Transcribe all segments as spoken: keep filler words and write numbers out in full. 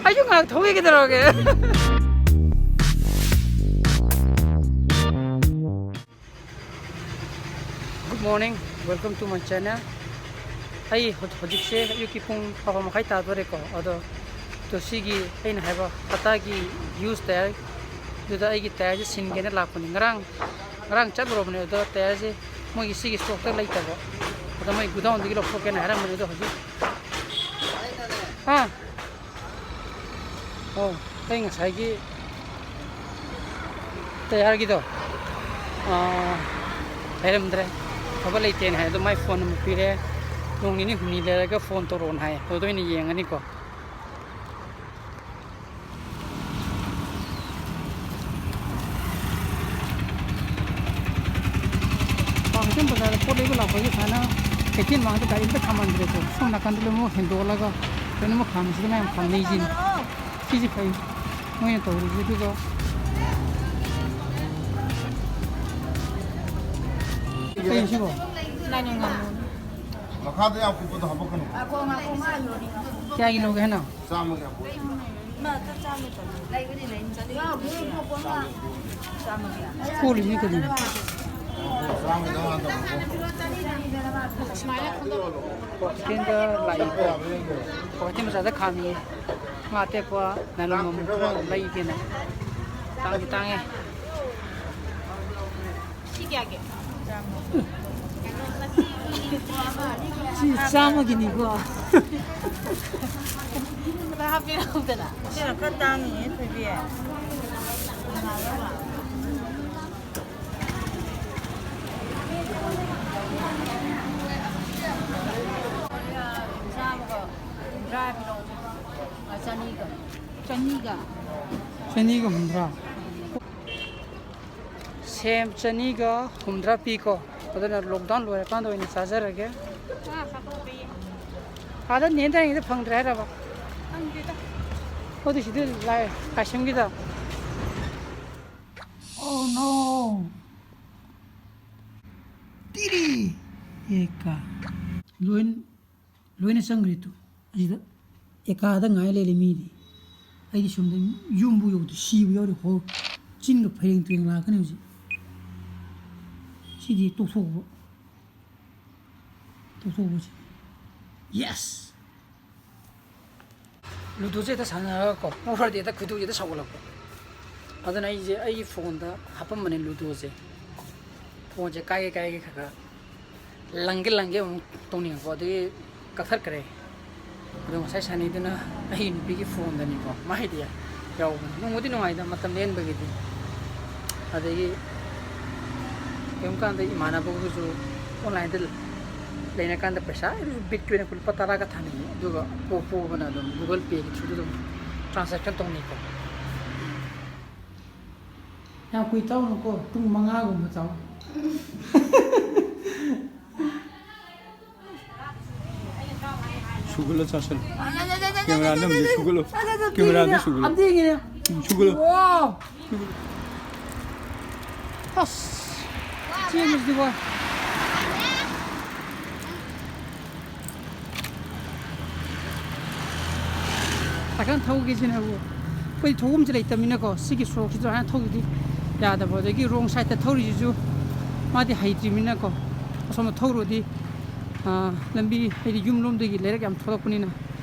ꯑꯩꯁꯨ ꯉꯥꯏꯍꯥꯛ ꯊꯧꯒꯦ, ꯀꯩꯗꯧꯔꯒꯦ? Good morning, welcome to my channel. ꯑꯩ ꯍꯧ- ꯍꯧꯖꯤꯛꯁꯦ ꯑꯌꯨꯛꯀꯤ ꯄꯨꯡ ꯃꯥꯄꯟ ꯃꯈꯥꯏ ꯇꯥꯗꯣꯔꯦꯀꯣ꯫ ꯑꯗꯣ, ꯑꯗꯣ ꯁꯤꯒꯤ ꯑꯩꯅ ꯍꯥꯏꯕ ꯇꯥꯇꯥꯒꯤ ꯌꯨꯁ ꯇꯥꯌꯔ, ꯑꯗꯨꯗ ꯑꯩꯒꯤ ꯇꯥꯌꯔꯁꯦ ꯁꯤꯟꯒꯦꯅ ꯂꯥꯛꯄꯅꯤ꯫ ꯉꯔꯥꯡ, ꯉꯔꯥꯡ ꯆꯠꯂꯨꯔꯕꯅꯦ, ꯑꯗꯣ ꯇꯥꯌꯔꯁꯦ ꯃꯣꯏꯒꯤ ꯁꯤꯒꯤ ꯁ꯭ꯇꯣꯛꯇ ꯂꯩꯇꯕ꯫ ꯑꯗꯣ ꯃꯣꯏ ꯒꯨꯗꯥꯎꯟꯗꯒꯤ ꯂꯧꯊꯣꯛꯀꯦꯅ ꯍꯥꯏꯔꯝꯕꯅꯦ꯫ ꯑꯗꯣ ꯍꯧꯖꯤꯛ, ꯍꯥ? ꯑꯣ, ꯑꯩ ꯉꯁꯥꯏꯒꯤ ꯇꯌꯥꯔꯒꯤꯗꯣ, ꯑꯥ, ꯂꯩꯔꯝꯗ꯭ꯔꯦ, ꯊꯕꯛ ꯂꯩꯇꯦꯅ ꯍꯥꯏ꯫ ꯑꯗꯣ ꯃꯥꯏ ꯐꯣꯟ ꯑꯃꯨꯛ ꯄꯤꯔꯦ, ꯅꯣꯡ ꯅꯤꯅꯤ ꯍꯨꯝꯅꯤ ꯂꯩꯔꯒ ꯐꯣꯟ ꯇꯧꯔꯛꯑꯣꯅ ꯍꯥꯏ꯫ ꯑꯗꯨꯗ ꯑꯣꯏꯅ ꯌꯦꯡꯉꯅꯤꯀꯣ꯫ ꯀ꯭ꯋꯥꯀꯩꯊꯦꯜ ꯕꯖꯥꯔꯗ ꯄꯣꯠ ꯂꯩꯕ ꯂꯥꯛꯄꯒꯤ ꯁꯨꯃꯥꯏꯅ ꯀꯩꯊꯦꯜ ꯃꯥꯡꯗ ꯒꯥꯔꯤ ꯑꯝꯇ ꯈꯥꯝꯍꯟꯗ꯭ꯔꯦꯀꯣ꯫ ꯁꯣꯝ ꯅꯥꯀꯟꯗ ꯂꯣꯏꯅꯃꯛ ꯍꯦꯟꯗꯣꯛꯍꯜꯂꯒ ꯂꯣꯏꯅꯃꯛ ꯈꯥꯝꯃꯤꯁꯤꯗ ꯃꯌꯥꯝ ꯈꯥꯝꯅꯩꯁꯤꯅꯤ꯫ ꯁꯤꯁꯦ ꯐꯩ ꯃꯣꯏꯅ ꯇꯧꯔꯤꯁꯦ꯫ ꯑꯗꯨꯒ ꯀꯩ ꯁꯤꯕꯣ? ꯃꯈꯥꯗ ꯌꯥꯝ ꯀꯨꯞꯄꯗꯣ ꯍꯥꯄꯛꯀꯅꯨ꯫ ꯀꯌꯥꯒꯤ ꯂꯧꯒꯦ ꯍꯥꯏꯅꯣ? ꯆꯥꯝꯃꯒꯤ ꯍꯥꯄꯛꯑꯣ꯫ ꯀꯣꯜꯂꯤꯁꯤꯅ ꯀꯔꯤꯅꯣ? ꯆꯥꯝꯃꯒꯤꯗꯣ ꯍꯥꯟꯅ ꯇꯧꯔꯣ꯫ ꯀ꯭ꯋꯥꯀꯩꯊꯦꯜꯗ ꯂꯥꯛꯏꯀꯣ꯫ ꯀ꯭ꯋꯥꯀꯩꯊꯦꯜ ꯕꯖꯥꯔꯗ ꯈꯥꯝꯃꯤꯌꯦ꯫ ꯉꯥ ꯑꯇꯦꯛꯄ, ꯅꯥꯏꯂꯣꯟ ꯃꯃꯜ ꯈꯔ ꯂꯩꯒꯦꯅ꯫ ꯇꯥꯡꯗꯤ ꯇꯥꯡꯉꯦ꯫ ꯁꯤ ꯀꯌꯥꯒꯤ? ꯁꯤ ꯆꯥꯝꯃꯒꯤꯅꯤꯀꯣ꯫ ꯈꯔ ꯍꯥꯞꯄꯤꯔꯛꯎꯗꯅ꯫ ꯁꯤꯅ ꯈꯔ ꯇꯥꯡꯉꯤꯅꯦ, ꯊꯣꯏꯕꯤ꯫ ꯆꯥꯝꯃꯒ ꯍꯨꯝꯗ꯭ꯔꯥ ꯍꯥꯏꯕ ꯂꯧꯁꯦ꯫ ꯑ, ꯆꯅꯤꯒ꯫ ꯆꯅꯤꯒ? ꯆꯅꯤꯒ ꯍꯨꯝꯗ꯭ꯔꯥ꯫ ꯁꯦꯝ ꯆꯅꯤꯒ ꯍꯨꯝꯗ꯭ꯔꯥ ꯄꯤꯀꯣ꯫ ꯑꯗꯨꯅ ꯂꯣꯛꯗꯥꯎꯟ ꯂꯣꯏꯔꯀꯥꯟꯗ ꯑꯣꯏꯅ ꯆꯥꯖꯔꯒꯦ꯫ ꯑꯥ, ꯍꯥꯞꯄꯛꯄ ꯌꯦꯡ꯫ ꯑꯥꯗ ꯅꯦꯟ ꯇꯥꯔꯤꯉꯩꯗ ꯐꯪꯗ꯭ꯔꯦ ꯍꯥꯏꯔꯕ? ꯐꯪꯗꯦꯗ꯫ ꯑꯣ, ꯑꯗꯨ ꯁꯤꯗ ꯂꯥꯛꯑꯦ, ꯀꯥꯏꯁꯝꯒꯤꯗ꯫ Oh no! ꯇꯤꯔꯤ! ꯑꯦꯀꯥ꯫ ꯂꯣꯏ-, ꯂꯣꯏꯅ ꯆꯪꯈ꯭ꯔꯦ ꯇꯨ꯫ ꯑꯁꯤꯗ ꯑꯦꯀꯥꯗ ꯉꯥꯏ ꯂꯩꯔꯦ ꯃꯤꯗꯤ꯫ ꯑꯩꯗꯤ ꯁꯣꯝꯗ ꯌꯨꯝꯕꯨ ꯌꯧꯗꯦ, ꯁꯤꯕ ꯌꯥꯎꯔꯦ꯫ ꯍꯣ, ꯆꯤꯟꯒ ꯐꯩꯔꯦꯡ ꯇꯨꯔꯦꯡ ꯂꯥꯛꯀꯅꯤ ꯍꯧꯖꯤꯛ꯫ ꯁꯤꯗꯤ ꯇꯣꯛꯊꯣꯛꯄ꯫ ꯇꯣꯛꯊꯣꯛꯄꯁꯤ꯫ Yes! ꯂꯨꯗꯣꯁꯦ ꯍꯦꯛꯇ ꯁꯥꯟꯅꯔꯒꯀꯣ, ꯄꯣꯔꯗꯤ ꯍꯦꯛꯇ ꯈꯣꯏꯗꯧꯁꯦ ꯍꯦꯛꯇ ꯁꯥꯎꯒꯠꯂꯛꯄ꯫ ꯑꯗꯨꯅ ꯑꯩꯁꯦ ꯑꯩꯒꯤ ꯐꯣꯟꯗ ꯍꯥꯞꯄꯝꯕꯅꯦ ꯂꯨꯗꯣꯁꯦ꯫ ꯐꯣꯟꯁꯦ ꯀꯥꯏꯒꯦ ꯀꯥꯏꯒꯦ ꯈꯔ ꯈꯔ ꯂꯪꯒꯦ ꯂꯪꯒꯦ ꯑꯃꯨꯛ ꯇꯧꯅꯤꯡꯉꯛꯄ, ꯑꯗꯨꯒꯤ ꯀꯛꯊꯠꯈ꯭ꯔꯦ꯫ ꯑꯗꯣ ꯉꯁꯥꯏ ꯁꯥꯟꯅꯩꯗꯨꯅ ꯑꯩꯒꯤ ꯅꯨꯄꯤꯒꯤ ꯐꯣꯟꯗꯅꯤꯀꯣ, ꯃꯥꯏꯗꯤ ꯌꯥꯎꯕꯅꯤ꯫ ꯅꯨꯡꯕꯨꯗꯤ ꯅꯨꯡꯉꯥꯏꯗ, ꯃꯇꯝ ꯂꯦꯟꯕꯒꯤꯗꯤ꯫ ꯑꯗꯒꯤ ꯀꯔꯤꯒꯨꯝꯕ ꯀꯥꯟꯗ ꯏꯃꯥꯟꯅꯕꯒꯁꯨ ꯑꯣꯟꯂꯥꯏꯟꯗ ꯂꯩꯅꯀꯥꯟꯗ ꯄꯩꯁꯥ ꯑꯩꯁꯨ ꯕꯤꯠꯀꯤ ꯑꯣꯏꯅ ꯂꯨꯄꯥ ꯇꯔꯥꯒ ꯊꯥꯅꯤꯡꯉꯤ, ꯑꯗꯨꯒ ꯄꯣ-, ꯄꯣꯕꯅ ꯑꯗꯨꯝ Google Pay-ꯒꯤ through-ꯗ ꯑꯗꯨꯝ transaction ꯇꯧꯅꯩꯀꯣ꯫ ꯌꯥꯝ ꯀꯨꯏ ꯇꯧꯅꯨꯀꯣ, ꯄꯨꯡ ꯃꯉꯥꯒꯨꯝꯕ ꯇꯧ꯫ ꯁꯨꯒꯠꯂꯣ, ꯆꯥꯁꯤꯜꯂꯣ꯫ ꯀꯦꯃꯦꯔꯥ ꯅꯝꯃꯤꯁꯦ ꯁꯨꯒꯠꯂꯣ꯫ ꯀꯦꯃꯦꯔꯥꯗ ꯁꯨꯒꯠꯂꯣ꯫ ꯑꯝꯇ ꯌꯦꯡꯒꯦꯅꯦ꯫ ꯎꯝ, ꯁꯨꯒꯠꯂꯣ꯫ ꯋꯥꯎ! ꯑꯁ! ꯆꯦꯟꯕꯁꯤꯗꯤ ꯋꯥꯏ꯫ ꯁꯥꯏꯀꯜ ꯊꯧꯒꯦꯁꯤꯅꯕꯨ ꯑꯩꯈꯣꯏ ꯊꯧꯐꯝꯁꯦ ꯂꯩꯇꯕꯅꯤꯅꯀꯣ, ꯁꯤꯒꯤ ꯁꯣꯔꯣꯛꯁꯤꯗ ꯁꯨꯃꯥꯏꯅ ꯊꯧꯗꯗꯤ ꯌꯥꯗꯕ꯫ ꯑꯗꯒꯤ wrong side-ꯇ ꯊꯧꯔꯤꯁꯤꯁꯨ ꯃꯥꯗꯤ ꯍꯩꯇ꯭ꯔꯤꯕꯅꯤꯅꯀꯣ, ꯑꯁꯣꯝꯗ ꯊꯧꯔꯨꯔꯗꯤ, ꯑꯥ, ꯂꯝꯕꯤ, ꯍꯥꯏꯗꯤ ꯌꯨꯝ ꯂꯣꯝꯗꯒꯤ ꯂꯩꯔꯛ ꯌꯥꯝ ꯊꯣꯛꯂꯛꯄꯅꯤꯅ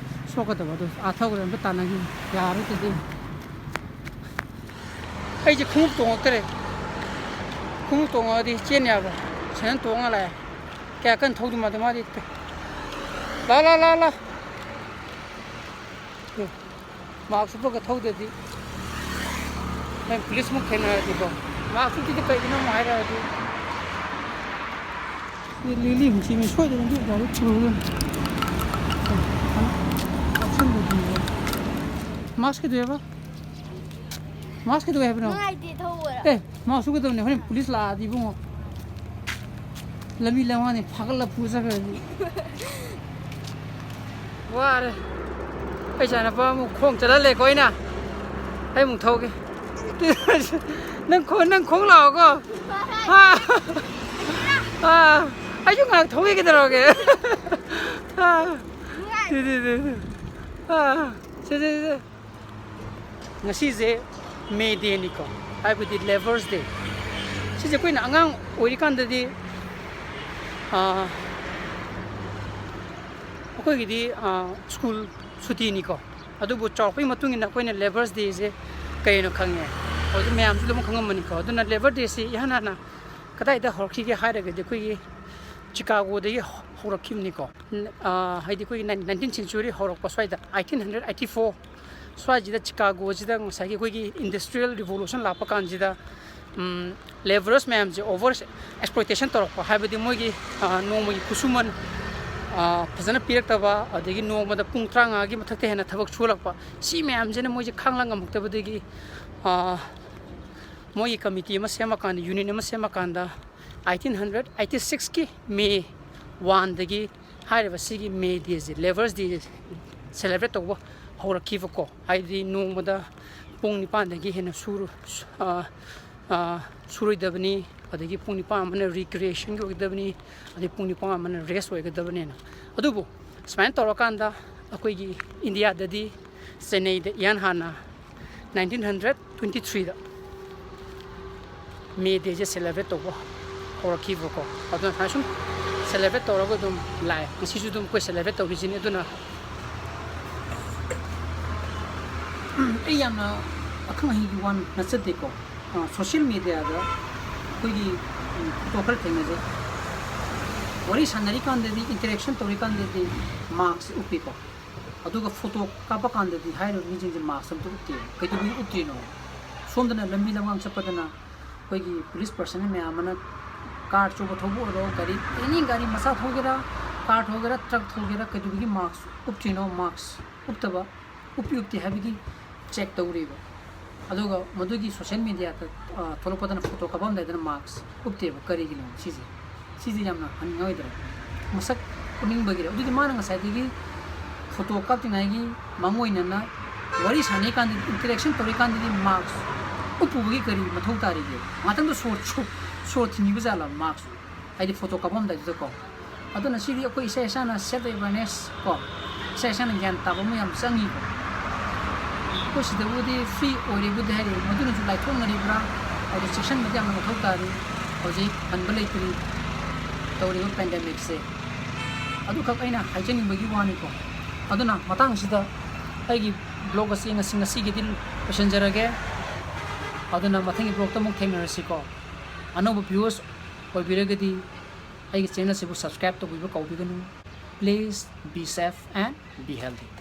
ꯁꯣꯛꯀꯗꯕ꯫ ꯑꯗꯣ ꯑꯥ ꯊꯧꯈ꯭ꯔꯦ, ꯑꯝꯇ ꯇꯥꯟꯅꯈꯤꯅꯤ, ꯌꯥꯔꯣꯏꯗꯗꯤ꯫ ꯑꯩꯁꯦ ꯈꯣꯡꯎꯞ ꯇꯣꯡꯉꯛꯇ꯭ꯔꯦ꯫ ꯈꯣꯡꯎꯞ ꯇꯣꯡꯉꯛꯑꯗꯤ ꯆꯦꯟ ꯌꯥꯕ꯭ꯔꯥ? ꯁꯦꯟꯗꯟ ꯇꯣꯡꯉ ꯂꯥꯛꯑꯦ꯫ ꯀꯌꯥ ꯀꯟꯅ ꯊꯧꯗꯧ ꯃꯥꯟꯗꯦ ꯃꯥꯗꯤ꯫ ꯂꯥ, ꯂꯥ, ꯂꯥ, ꯂꯥ꯫ ꯑꯦ, mask ꯎꯞꯄꯒ ꯊꯧꯗ꯭ꯔꯗꯤ꯫ ꯍꯌꯦꯡ ꯄꯨꯂꯤꯁꯃꯨꯛ ꯊꯦꯡꯅꯔꯗꯤꯀꯣ꯫ Mask ꯎꯞꯄꯤꯗꯤ ꯀꯩꯒꯤꯅꯣ ꯑꯃꯨꯛ ꯍꯥꯏꯔꯛꯑꯗꯤ꯫ ꯁꯤ ꯂꯤꯂꯤ ꯑꯃꯨꯛ ꯆꯦꯟꯕ ꯁꯣꯏꯗꯅ ꯑꯗꯨ ꯒꯥꯔꯤ ꯊꯨꯔꯒ ꯆꯥꯛꯁꯟꯕꯗꯨꯅꯦꯕ꯫ Mask ꯀꯩꯗꯧꯋꯦꯕ? Mask ꯀꯩꯗꯧꯋꯦ ꯍꯥꯏꯕꯅꯣ? ꯅꯨꯡꯉꯥꯏꯇꯦ ꯊꯧꯕꯗ꯫ ꯑꯦ, mask ꯎꯞꯀꯗꯕꯅꯦ, ꯍꯣꯔꯦꯟ ꯄꯨꯂꯤꯁ ꯂꯥꯛꯑꯗꯤ ꯏꯕꯨꯡꯉꯣ꯫ ꯂꯝꯕꯤ ꯂꯝꯍꯥꯡꯗꯤ ꯐꯥꯒꯠꯂ ꯄꯨ ꯆꯠꯈ꯭ꯔꯗꯤ꯫ ꯋꯥꯔꯦ꯫ ꯑꯩ ꯏꯆꯥꯅꯨꯄꯥ ꯑꯃꯨꯛ ꯈꯣꯡ ꯆꯠꯍꯜꯂꯦꯀꯣ ꯑꯩꯅ꯫ ꯑꯩ ꯑꯃꯨꯛ ꯊꯧꯒꯦ꯫ ꯅꯪ ꯈꯣꯡ, ꯅꯪ ꯈꯣꯡ ꯂꯥꯛꯑꯣꯀꯣ꯫ ꯑꯥ꯫ ꯑꯥ꯫ ꯑꯩꯁꯨ ꯉꯥꯏꯍꯥꯛ ꯊꯧꯒꯦ ꯀꯩꯗꯧꯔꯒꯦ꯫ ꯑꯥ꯫ ꯁꯤ, ꯁꯤ, ꯁꯤ, ꯁꯤ꯫ ꯑꯥ꯫ ꯁꯦ, ꯁꯦ, ꯁꯦ꯫ ꯉꯁꯤꯁꯦ ꯃꯦ ꯗꯦꯅꯤꯀꯣ, ꯍꯥꯏꯕꯗꯤ ꯂꯦꯕꯔꯁ ꯗꯦ꯫ ꯁꯤꯁꯦ ꯑꯩꯈꯣꯏꯅ ꯑꯉꯥꯡ ꯑꯣꯏꯔꯤꯀꯥꯟꯗꯗꯤ, ꯑꯥ, ꯑꯩꯈꯣꯏꯒꯤꯗꯤ, ꯑꯥ, ꯁ꯭ꯀꯨꯜ ꯁꯨꯇꯤꯅꯤꯀꯣ꯫ ꯑꯗꯨꯕꯨ ꯆꯥꯎꯔꯛꯄꯒꯤ ꯃꯇꯨꯡ ꯏꯟꯅ ꯑꯩꯈꯣꯏꯅ ꯂꯦꯕꯔꯁ ꯗꯦꯁꯦ ꯀꯩꯅꯣ ꯈꯪꯉꯦ꯫ ꯍꯧꯖꯤꯛ ꯃꯌꯥꯝꯁꯨ ꯑꯗꯨꯝ ꯈꯪꯉꯝꯃꯅꯤꯀꯣ꯫ ꯑꯗꯨꯅ ꯂꯦꯕꯔ ꯗꯦꯁꯤ ꯏꯍꯥꯟ ꯍꯥꯟꯅ ꯀꯗꯥꯏꯗ ꯍꯧꯔꯛꯈꯤꯒꯦ ꯍꯥꯏꯔꯒꯗꯤ ꯑꯩꯈꯣꯏꯒꯤ ꯆꯤꯀꯥꯒꯣꯗꯒꯤ ꯍꯧꯔꯛꯈꯤꯕꯅꯤꯀꯣ꯫ ꯍꯥꯏꯗꯤ ꯑꯩꯈꯣꯏꯒꯤ ꯅꯥꯏꯟꯇꯤꯟ ꯁꯦꯟꯆꯨꯔꯤ ꯍꯧꯔꯛꯄ ꯁ꯭ꯋꯥꯏꯗ, ꯑꯩꯠꯇꯤꯟ ꯍꯟꯗ꯭ꯔꯦꯠ ꯑꯩꯠꯇꯤ ꯐꯣꯔ ꯁ꯭ꯋꯥꯏꯁꯤꯗ ꯆꯤꯀꯥꯒꯣꯁꯤꯗ ꯉꯁꯥꯏꯒꯤ ꯑꯩꯈꯣꯏꯒꯤ ꯏꯟꯗꯁꯇ꯭ꯔꯤꯌꯦꯜ ꯔꯤꯚꯣꯂꯨꯁꯟ ꯂꯥꯛꯄ ꯀꯥꯟꯁꯤꯗ, ꯂꯦꯕꯔꯁ ꯃꯌꯥꯝꯁꯦ ꯑꯣꯚꯔ ꯑꯦꯛꯁꯄ꯭ꯂꯣꯏꯇꯦꯁꯟ ꯇꯧꯔꯛꯄ, ꯍꯥꯏꯕꯗꯤ ꯃꯣꯏꯒꯤ, ꯑ, ꯅꯣꯡꯃꯒꯤ ꯈꯨꯠꯁꯨꯃꯟ, ꯑ, ꯐꯖꯅ ꯄꯤꯔꯛꯇꯕ, ꯑꯗꯒꯤ ꯅꯣꯡꯃꯗ ꯄꯨꯡ ꯇꯔꯥꯃꯉꯥꯒꯤ ꯃꯊꯛꯇ ꯍꯦꯟꯅ ꯊꯕꯛ ꯁꯨꯍꯜꯂꯛꯄ, ꯁꯤ ꯃꯌꯥꯝꯁꯤꯅ ꯃꯣꯏꯁꯦ ꯈꯥꯡꯂꯥꯡ ꯉꯝꯃꯛꯇꯕꯗꯒꯤ, ꯑ, ꯃꯣꯏꯒꯤ ꯀꯃꯤꯇꯤ ꯑꯃ ꯁꯦꯝꯃꯀꯥꯟꯗ, ꯌꯨꯅꯤꯌꯟ ꯑꯃ ꯁꯦꯝꯃꯀꯥꯟꯗ, ꯑꯩꯠꯇꯤꯟ ꯍꯟꯗ꯭ꯔꯦꯠ ꯑꯩꯠꯇꯤ ꯁꯤꯛꯁꯀꯤ ꯃꯦ ꯋꯥꯟꯗꯒꯤ ꯍꯥꯏꯔꯤꯕ ꯁꯤꯒꯤ ꯃꯦ ꯗꯦꯁꯦ, ꯂꯦꯕꯔꯁ ꯗꯦ ꯁꯦꯂꯦꯕ꯭ꯔꯦꯠ ꯇꯧꯕ ꯍꯧꯔꯛꯈꯤꯕꯀꯣ꯫ ꯍꯥꯏꯗꯤ ꯅꯣꯡꯃꯗ ꯄꯨꯡ ꯅꯤꯄꯥꯟꯗꯒꯤ ꯍꯦꯟꯅ ꯁꯨꯔ-, ꯑ, ꯑ, ꯁꯨꯔꯣꯏꯗꯕꯅꯤ, ꯑꯗꯒꯤ ꯄꯨꯡ ꯅꯤꯄꯥꯟ ꯑꯃꯅ ꯔꯤꯀ꯭ꯔꯤꯌꯦꯁꯟꯒꯤ ꯑꯣꯏꯒꯗꯕꯅꯤ, ꯑꯗꯩ ꯄꯨꯡ ꯅꯤꯄꯥꯟ ꯑꯃꯅ ꯔꯦꯁ ꯑꯣꯏꯒꯗꯕꯅꯦꯅ꯫ ꯑꯗꯨꯕꯨ ꯁꯨꯃꯥꯏꯅ ꯇꯧꯔꯀꯥꯟꯗ ꯑꯩꯈꯣꯏꯒꯤ ꯏꯟꯗꯤꯌꯥꯗꯗꯤ ꯆꯦꯟꯅꯩꯗ ꯏꯍꯥꯟ ꯍꯥꯟꯅ ꯅꯥꯏꯟꯇꯤꯟ ꯍꯟꯗ꯭ꯔꯦꯠ ꯇ꯭ꯋꯦꯟꯇꯤ ꯊ꯭ꯔꯤꯗ ꯃꯦ ꯗꯦꯁꯦ ꯁꯦꯂꯦꯕ꯭ꯔꯦꯠ ꯇꯧꯕ ꯍꯧꯔꯛꯈꯤꯕꯀꯣ꯫ ꯑꯗꯨꯅ ꯁꯨꯃꯥꯏꯅ ꯁꯨꯝ ꯁꯦꯂꯦꯕ꯭ꯔꯦꯠ ꯇꯧꯔꯒ ꯑꯗꯨꯝ ꯂꯥꯛꯑꯦ꯫ ꯉꯁꯤꯁꯨ ꯑꯗꯨꯝ ꯑꯩꯈꯣꯏ ꯁꯦꯂꯦꯕ꯭ꯔꯦꯠ ꯇꯧꯔꯤꯁꯤꯅꯤ꯫ ꯑꯗꯨꯅ ꯑꯩ ꯌꯥꯝꯅ ꯑꯈꯪ ꯑꯍꯩꯒꯤ ꯋꯥ ꯅꯠꯆꯗꯦꯀꯣ꯫ ꯑ, ꯁꯣꯁꯤꯌꯦꯜ ꯃꯦꯗꯤꯌꯥꯗ ꯑꯩꯈꯣꯏꯒꯤ, ꯎꯝ, ꯐꯣꯇꯣ ꯈꯔ ꯊꯦꯡꯅꯖꯩ꯫ ꯋꯥꯔꯤ ꯁꯥꯟꯅꯔꯤꯀꯥꯟꯗꯗꯤ, ꯏꯟꯇꯔꯦꯛꯁꯟ ꯇꯧꯔꯤꯀꯥꯟꯗꯗꯤ ꯃꯥꯛꯁ ꯎꯞꯄꯤꯀꯣ꯫ ꯑꯗꯨꯒ ꯐꯣꯇꯣ ꯀꯥꯞꯄ ꯀꯥꯟꯗꯗꯤ ꯍꯥꯏꯔꯤꯕ ꯃꯤꯁꯤꯡꯁꯦ ꯃꯥꯛꯁ ꯑꯝꯇ ꯎꯞꯇꯦ꯫ ꯀꯩꯗꯧꯕꯒꯤ ꯎꯞꯇ꯭ꯔꯤꯅꯣ? ꯁꯣꯝꯗꯅ ꯂꯝꯕꯤ ꯂꯝꯒꯥꯡ ꯆꯠꯄꯗꯅ ꯑꯩꯈꯣꯏꯒꯤ ꯄꯨꯂꯤꯁ ꯄꯔꯁꯅꯦꯜ ꯃꯌꯥꯝ ꯑꯃꯅ ꯀꯥꯔ ꯑꯆꯧꯕ ꯊꯧꯕ ꯑꯣꯏꯔꯣ, ꯒꯥꯔꯤ, ꯑꯦꯅꯤ ꯒꯥꯔꯤ ꯃꯆꯥ ꯊꯧꯒꯦꯔꯥ, ꯀꯥꯔ ꯊꯧꯒꯦꯔꯥ, ꯇ꯭ꯔꯛ ꯊꯧꯒꯦꯔꯥ, ꯀꯩꯗꯧꯕꯒꯤ ꯃꯥꯛꯁ ꯎꯞꯇ꯭ꯔꯤꯅꯣ? ꯃꯥꯛꯁ ꯎꯞꯇꯕ, ꯎꯞꯄꯤ ꯎꯞꯇꯦ ꯍꯥꯏꯕꯒꯤ ꯆꯦꯛ ꯇꯧꯔꯤꯕ꯫ ꯑꯗꯨꯒ ꯃꯗꯨꯒꯤ ꯁꯣꯁꯤꯌꯦꯜ ꯃꯦꯗꯤꯌꯥꯗ, ꯑ, ꯊꯣꯛꯂꯛꯄꯗꯅ ꯐꯣꯇꯣ ꯀꯥꯞꯄꯝꯗꯥꯏꯗꯅ ꯃꯥꯛꯁ ꯎꯞꯇꯦꯕ꯫ ꯀꯔꯤꯒꯤꯅꯣ ꯁꯤꯁꯦ? ꯁꯤꯁꯦ ꯌꯥꯝꯅ ꯍꯪꯅꯤꯡꯉꯥꯏ ꯑꯣꯏꯗ꯭ꯔꯥ? ꯃꯁꯛ ꯎꯠꯅꯤꯡꯕꯒꯤꯔ? ꯑꯗꯨꯗꯤ ꯃꯥꯅ ꯉꯁꯥꯏꯗꯒꯤ ꯐꯣꯇꯣ ꯀꯥꯞꯇ꯭ꯔꯤꯉꯩꯒꯤ ꯃꯥꯡꯑꯣꯏꯅꯅ ꯋꯥꯔꯤ ꯁꯥꯟꯅꯔꯤꯀꯥꯟꯗꯗꯤ, ꯏꯟꯇꯔꯦꯛꯁꯟ ꯇꯧꯔꯤꯀꯥꯟꯗꯗꯤ ꯃꯥꯛꯁ ꯎꯞꯄꯨꯕꯒꯤ ꯀꯔꯤ ꯃꯊꯧ ꯇꯥꯔꯤꯒꯦ? ꯉꯥꯛꯇꯪꯗ ꯁꯣꯔ, ꯁꯣ-, ꯁꯣꯔ ꯊꯤꯡꯉꯤꯕ ꯖꯥꯠꯂ ꯃꯥꯛꯁ? ꯍꯥꯏꯗꯤ ꯐꯣꯇꯣ ꯀꯥꯞꯄꯝꯗꯥꯏꯗꯨꯗꯀꯣ꯫ ꯑꯗꯨꯅ ꯁꯤꯗꯤ ꯑꯩꯈꯣꯏ ꯏꯁꯥ ꯏꯁꯥꯅ ꯁꯦꯜꯐ ꯑꯦꯋꯦꯔꯅꯦꯁ ꯀꯣ, ꯏꯁꯥ ꯏꯁꯥꯅ ꯒ꯭ꯌꯥꯟ ꯇꯥꯕ ꯑꯃ ꯌꯥꯝ ꯆꯪꯉꯤꯀꯣ꯫ ꯑꯩꯈꯣꯏ ꯁꯤꯗꯕꯨꯗꯤ ꯐ꯭ꯔꯤ ꯑꯣꯏꯔꯦꯕꯨꯗꯤ ꯍꯥꯏꯔꯛꯏ, ꯃꯗꯨꯅꯁꯨ ꯂꯥꯏꯊꯣꯛꯅꯔꯤꯕ꯭ꯔꯥ? ꯑꯗꯨ ꯆꯦꯛꯁꯤꯟꯕꯗꯤ ꯌꯥꯝꯅ ꯃꯊꯧ ꯇꯥꯔꯤ꯫ ꯍꯧꯖꯤꯛ ꯍꯟꯕ ꯂꯩꯇ꯭ꯔꯤ ꯇꯧꯔꯤꯕ ꯄꯦꯟꯗꯦꯃꯤꯛꯁꯦ꯫ ꯑꯗꯨꯈꯛ ꯑꯩꯅ ꯍꯥꯏꯖꯅꯤꯡꯕꯒꯤ ꯋꯥꯅꯤꯀꯣ꯫ ꯑꯗꯨꯅ ꯃꯇꯥꯡꯁꯤꯗ ꯑꯩꯒꯤ ꯕ꯭ꯂꯣꯒ ꯑꯁꯤ ꯉꯁꯤ, ꯉꯁꯤꯒꯤꯗꯤ ꯂꯣꯏꯁꯤꯟꯖꯔꯒꯦ꯫ ꯑꯗꯨꯅ ꯃꯊꯪꯒꯤ ꯕ꯭ꯂꯣꯒꯇ ꯑꯃꯨꯛ ꯊꯦꯡꯅꯔꯁꯤꯀꯣ꯫ ꯑꯅꯧꯕ ꯚ꯭ꯌꯨꯋꯔꯁ ꯑꯣꯏꯕꯤꯔꯒꯗꯤ ꯑꯩꯒꯤ ꯆꯦꯅꯦꯜꯁꯤꯕꯨ ꯁꯕꯁꯀ꯭ꯔꯥꯏꯕ ꯇꯧꯕꯤꯕ ꯀꯥꯎꯕꯤꯒꯅꯨ꯫ Please be safe and be healthy.